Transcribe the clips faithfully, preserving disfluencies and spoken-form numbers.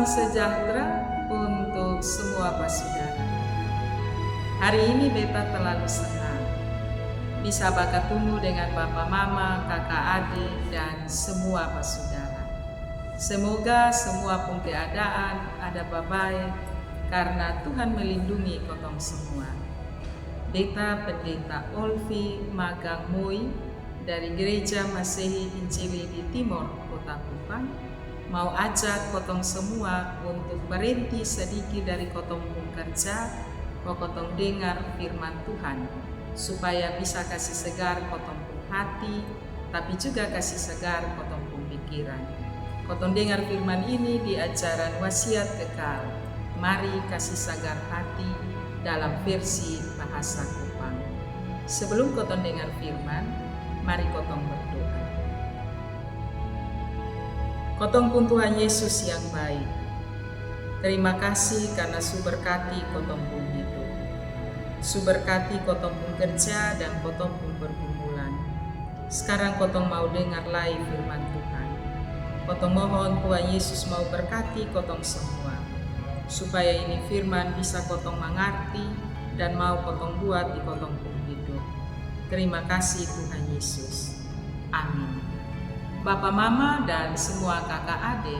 Sejahtera untuk semua basudara. Hari ini beta terlalu senang bisa bakatumu dengan bapa mama, kaka ade, dan semua basudara. Semoga semua pung keadaan ada babae karna Tuhan melindungi kotong semua. Beta Pendeta Olvi Magang Moi dari Gereja Masehi Injili di Timor Kota Kupang mau ajak kotong semua untuk berenti sadiki dari kotong pung kerja ko kotong dengar firman Tuhan, supaya bisa kasi segar kotong pung hati, tapi juga kasi sagar kotong pung pikiran. Kotong dengar firman ini di ajaran Wasiat Kekal, Mari Kasi Sagar Hati, dalam versi bahasa Kupang. Sebelum kotong dengar firman, mari kotong berdoa. Kotong pung Tuhan Yesus yang baik, terima kasih karna su berkati kotong pung hidup, su berkati kotong pung kerja dan kotong pung pergumulan. Skarang kotong mau dengar lai firman Tuhan. Kotong mohon Tuhan Yesus mau berkati kotong semua, supaya ini firman bisa kotong mangarti dan mau kotong buat di kotong pung hidup. Terima kasih Tuhan Yesus. Amin. Bapa mama dan semua kaka ade,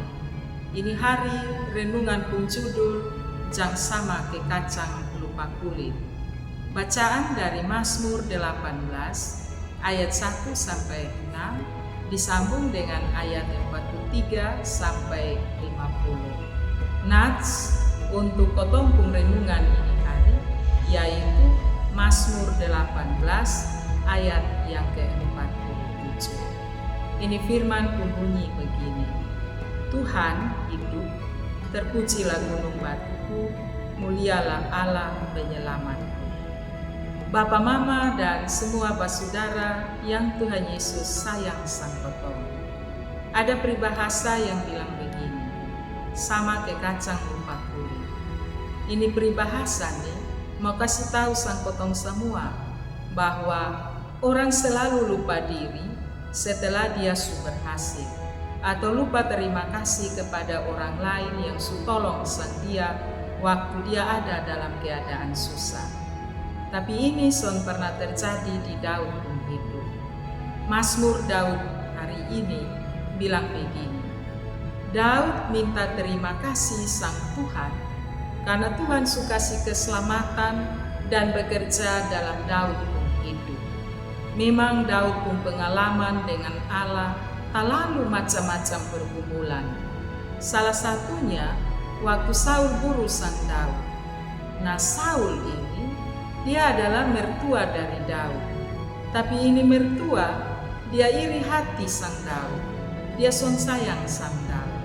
ini hari renungan pung judul Jang Sama Ke Kacang Lupa Kulit. Bacaan dari Mazmur delapan belas ayat satu sampai enam, disambung dengan ayat empat puluh tiga sampai lima puluh. Nats untuk kotong pung renungan ini hari yaitu Mazmur delapan belas ayat yang ke empat puluh tujuh. Ini firman pung bunyi begini, Tuhan hidup, terpujilah gunung batuku, mulialah Allah penyelamatku. Bapa mama dan semua basudara yang Tuhan Yesus sayang sang kotong. Ada peribahasa yang bilang begini, sama ke kacang lupa kulit. Ini peribahasa ni mau kasi tau sang kotong semua bahwa orang selalu lupa diri setelah dia su berhasil, atau lupa terima kasih kepada orang lain yang su tolong sang dia waktu dia ada dalam keadaan susah. Tapi ini son pernah terjadi di Daud pung hidup. Mazmur Daud hari ini bilang begini, Daud minta terima kasih sang Tuhan karna Tuhan su kasi keselamatan dan bekerja dalam Daud pung hidup. Memang Daud pung pengalaman dengan Allah talalu macam-macam pergumulan. Salah satunya waktu Saul buru sang Daud. Nah, Saul ini, dia adalah mertua dari Daud. Tapi ini mertua, dia iri hati sang Daud. Dia son sayang sang Daud.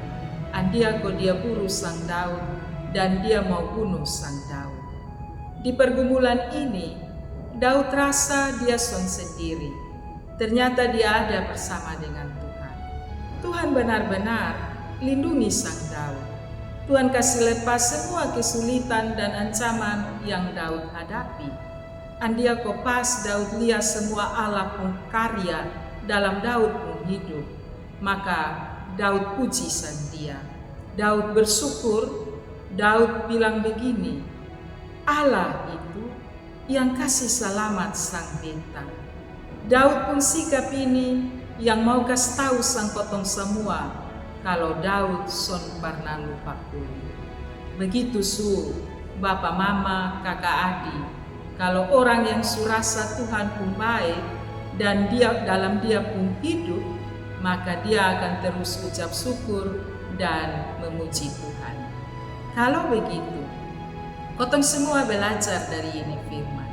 Andia ko dia buru sang Daud dan dia mau bunu sang Daud. Di pergumulan ini, Daud rasa dia son sendiri. Ternyata dia ada bersama dengan Tuhan. Tuhan benar-benar lindungi sang Daud. Tuhan kasi lepas semua kesulitan dan ancaman yang Daud hadapi. Andia ko pas Daud lia semua Allah pung karya dalam Daud pung hidup, maka Daud puji sang Dia. Daud bersyukur, Daud bilang begini, Allah itu yang kasi salamat sang beta. Daud pung sikap ini yang mau kas tau sang kotong samua kalo Daud son parna lupa kuli. Begitu su bapa mama kaka adi, kalo orang yang su rasa Tuhan pung bae dan dia dalam dia pung hidup, maka dia akan terus ucap syukur dan memuji Tuhan. Kalo begitu, kotong semua belajar dari ini firman,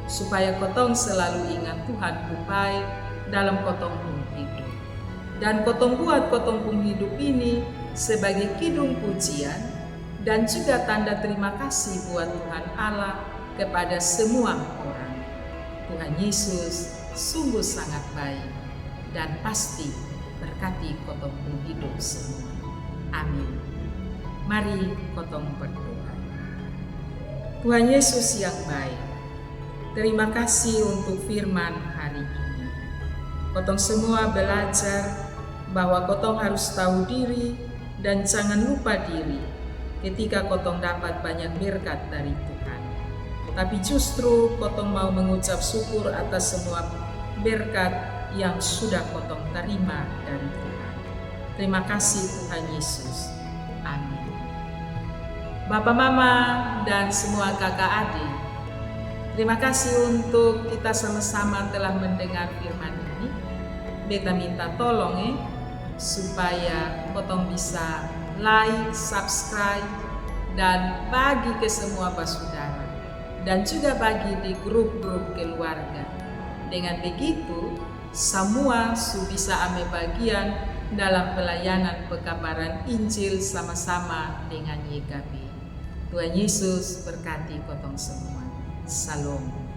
supaya kotong selalu ingat Tuhan pung bae dalam kotong pung hidup. Dan kotong buat kotong pung hidup ini sebagai kidung pujian dan juga tanda terima kasih buat Tuhan Allah kepada semua orang. Tuhan Yesus sungguh sangat baik dan pasti berkati kotong pung hidup semua. Amin. Mari kotong berdoa. Tuhan Yesus yang baik, terima kasih untuk firman hari ini. Kotong semua belajar bahwa kotong harus tau diri Dan jangan lupa diri ketika kotong dapat banyak berkat dari Tuhan. Tapi justru kotong mau mengucap syukur atas semua berkat yang sudah kotong terima dari Tuhan. Terima kasih Tuhan Yesus. Amin. Bapa, mama, dan semua kakak adik, terima kasih untuk kita sama-sama telah mendengar firman ini. Beta minta tolong eh, supaya kotong bisa like, subscribe, dan bagi ke semua basudara. Dan juga bagi di grup-grup keluarga. Dengan begitu, semua su bisa ame bagian dalam pelayanan pekabaran Injil sama-sama dengan Y K B. Tuhan Yesus berkati kotong semua. Shalom.